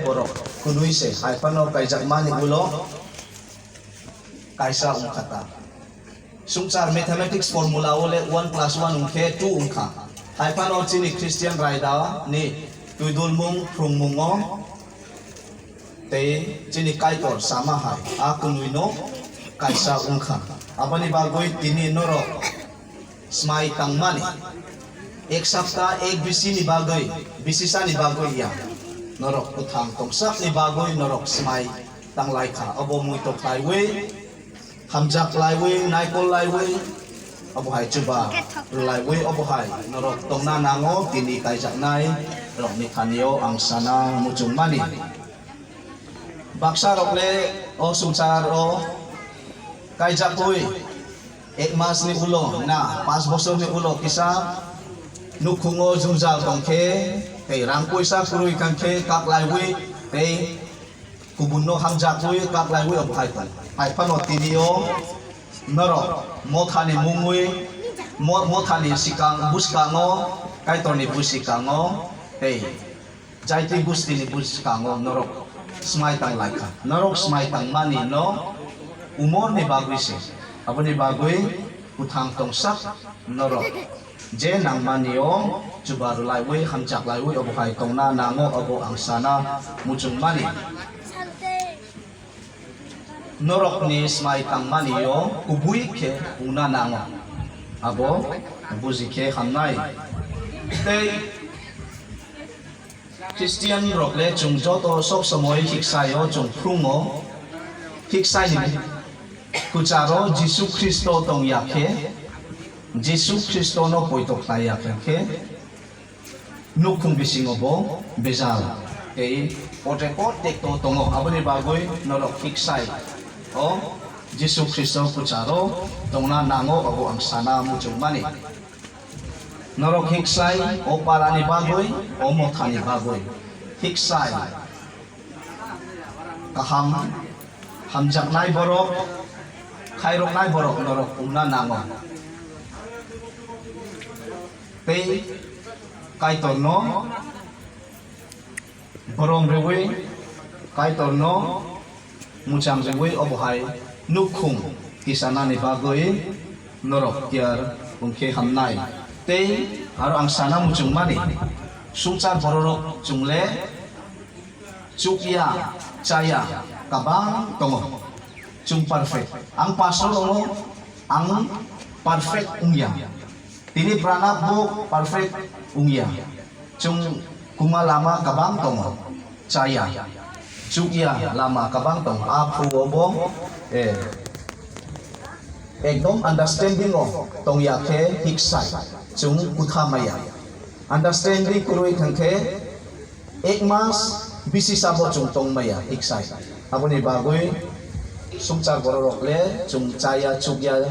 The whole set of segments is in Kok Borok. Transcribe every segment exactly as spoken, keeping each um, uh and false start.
Borok kwnwi se hai phano kaijakmani ulo kaisa wngkha ta. Swngchar mathematics formula o le one plus one wngkhe two wngkha. Hai phano chini Christian raida ni twidulmung phrwngmungo tei chini Kaitor sama hai a kwnwi no kaisa wngkha. Aboni bagwi tini norok smai tangmani ek sapta ek bisi ni bagwi, bisisa ni bagwi ya. Norok kwthang tongsak ni bagwi norok smai tanglai kha. Obo muitok laiwi, hamjak laiwi, naikol laiwi, obo hai chuba laiwi, obo hai norok tongna nango tini kaijaknai rokni thani o ang sana muchungmani. Baksa rok le o swngchar o kaijakwi ek mas ni ulo na panch bosor ni ulo kisa nukhungo jwngjal tongkhe tei rang puisa kwrwi kangkhe kaklaiwi tei kubunno hamjakwi kaklaiwi obo hai tong. Hai phano tini o norok mothani mungwi mo-, mothani sikang bwskango Kaitorni bwskango tei Jaiti gustini bwskango norok smai tang lai kha. Norok smai tangmani no umorni bagwi se. Aboni bagwi kwthang tongsak norok je nangmani o chuba rwlaiwi hamchak laiwi obo hai tongna nango obo ang sana muchungmani. Norokni smai tangmani o kubui khe wngna nango. Abo buji khe hamnai. Tei Christian rok le chwng joto sob somoi hiksai o chwng phrwngo, hiksai ni kwcharo Jisu Khristo tong ya khe, Jisu Khristo no poito khlai ya khe, nukhung bisingo bo bejal tei pote pot tekto tongo, aboni bagwi norok hiksai o Jisu Khristo kwcharo tongna nango, abo ang sana muchungmani. Norok hiksai o parani bagwi, o mothani bagwi hiksai kaham hamjaknai borok, khairoknai borok norok wngna nango. Tei Kaitorno borom rwui, Kaitorno muchang rwui obo hai nukhung tisanani bagwi norok tiyar wngkhe hamnai. Tei aro ang sana muchungmani, swngchar bororok chwng le chukya, chaya, kabang tongo. Chwng perfect. Ang pastor tongo, ang perfect wngya. Tini Pranab bo perfect wngya. Chwng kuma lama kabang tongo. Chaya. Chukya lama kabang tongo. A phu o bo, eh, ekdom understanding o tongya khe hiksai. Chwng kutha maya. Understanding kwrwi thangkhe ek mas bisi sabo chwng tongmaya hiksai. Aboni bagwi swngchar bororok le chwng chaya chukya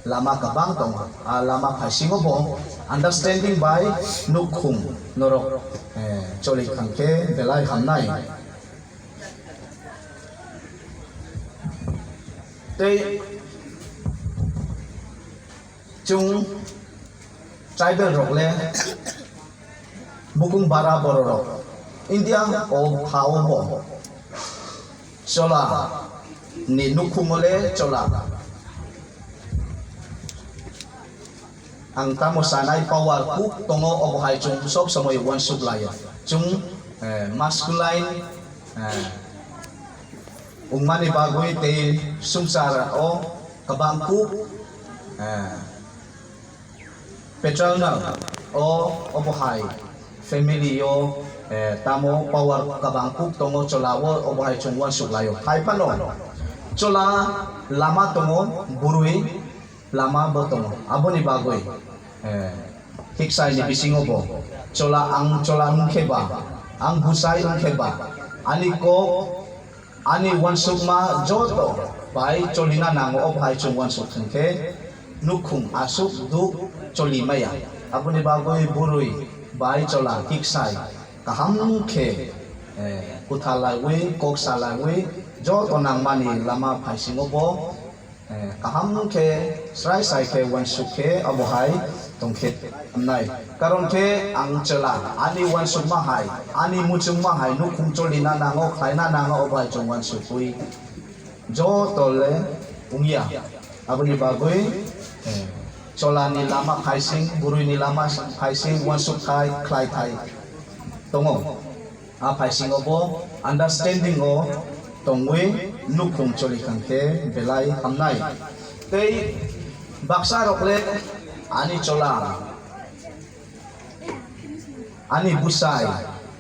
lama kwbang tongo. A lama phaisingo bo understanding bai nukhung norok, eh, choli thangkhe belai hamnai. Tei chwng tribal rok le bukung bara bororok India o ha o bo chola ni nukhungo le chola. Ang tamo sanai power kuk tongo, obo hai chwng sob somoi uansuk laio. Chwng, eh, masculine, eh, wngmani bagwi tei swngchar o kwbang kuk, eh, paternal o obo hai family o, eh, tamo power kwbang kuk tongo chola o, obo hai chwng uansuk laio. Hai phano chola lama tongo, bwrwi lama bo tongo. Aboni bagwi, eh, hiksai ni bisingo bo chola, ang chola wngkhe ba, ang bwsai wngkhe ba, ani kok, ani uansukma joto bai cholina nango. O bai chwng uansuk thangkhe nukhung aswk duk choli maya. Aboni bagwi bwrwi bai chola hiksai kaham khe, eh, kwtha laiwi, kok sa laiwi, joto nangmani lama phaisingo bo Eh, kaham khe srai srai khe uansuk khe obo hai tongkhe hamnai. Karon khe ang chwla, ani uansukma hai, ani muchungma hai nukhung cholina nango, khlaina nango, obo hai chwng uansukwi joto le wngya. Aboni bagwi, eh, cholani lama phaising, bwrwini lama phaising, uansuk thai, khlai thai tongo. A phaisingo bo understanding o tongwi nukhung choli khan khe belai hamnai. Tei baksa rok le ani chola, ani bwsai,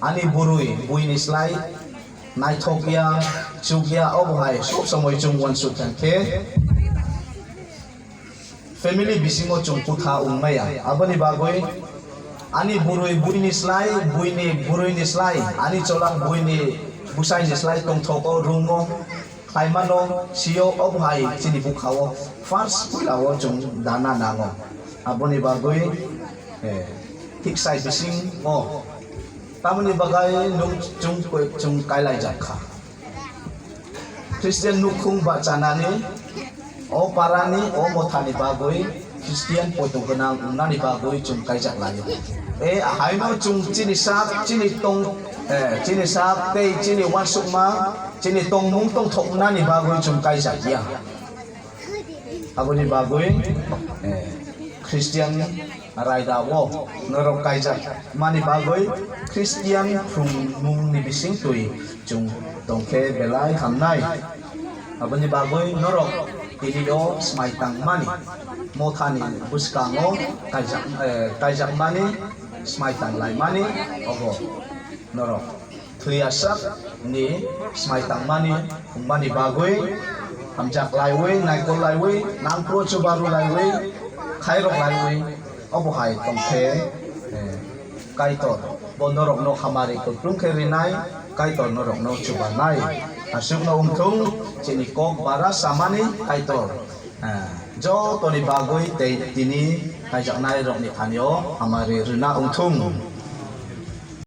ani bwrwi, buini slai naithok ya, chuk ya, obo hai sob somoi chwng uansuk khan khe family bisingo chwng kutha wng maya. Aboni bagwi ani bwrwi buini slai, buini bwrwini slai, ani chola buini bwsaini slai tongthogo, rungo, khlaimano, sio, obo hai chini bwkhao first puilao chwng dana nango. Aboni bagwi, eh, thik sai bisingo tamoni bagwi nwng chwng, chwng kailaijak kha. Christian nukhung bachanani, o parani, o mothani bagwi Christian poito gwnang wngnani bagwi chwng kaijak laio. E haino chwng chini sak, chini tong, eh, chini sak tei chini uansukma, chini tongmung tongthoknani bagwi chwng kaijak ya. Aboni bagwi, eh, Christian raida o norok kaijak mani bagwi Christian phrwngmungni bisingtwi chwng tongkhe belai hamnai. Aboni bagwi norok tini o smai tangmani, mothani bwskango kaijak, eh, kaijakmani, smai tang laimani obo norok thwiyasak ni smai tangmani wngmani bagwi hamjak laiwi, naikol laiwi, nangkro chubaru laiwi, khairok laiwi, obo hai tongkhe, eh, Kaitor bo norokno hamari kwplwng khe rinai, Kaitor norokno chubanai. Aswkno wngthung, chini kok bara samani Kaitor, eh, jotoni bagwi tei tini kaijaknai rokni thani o hamari rwna wngthung.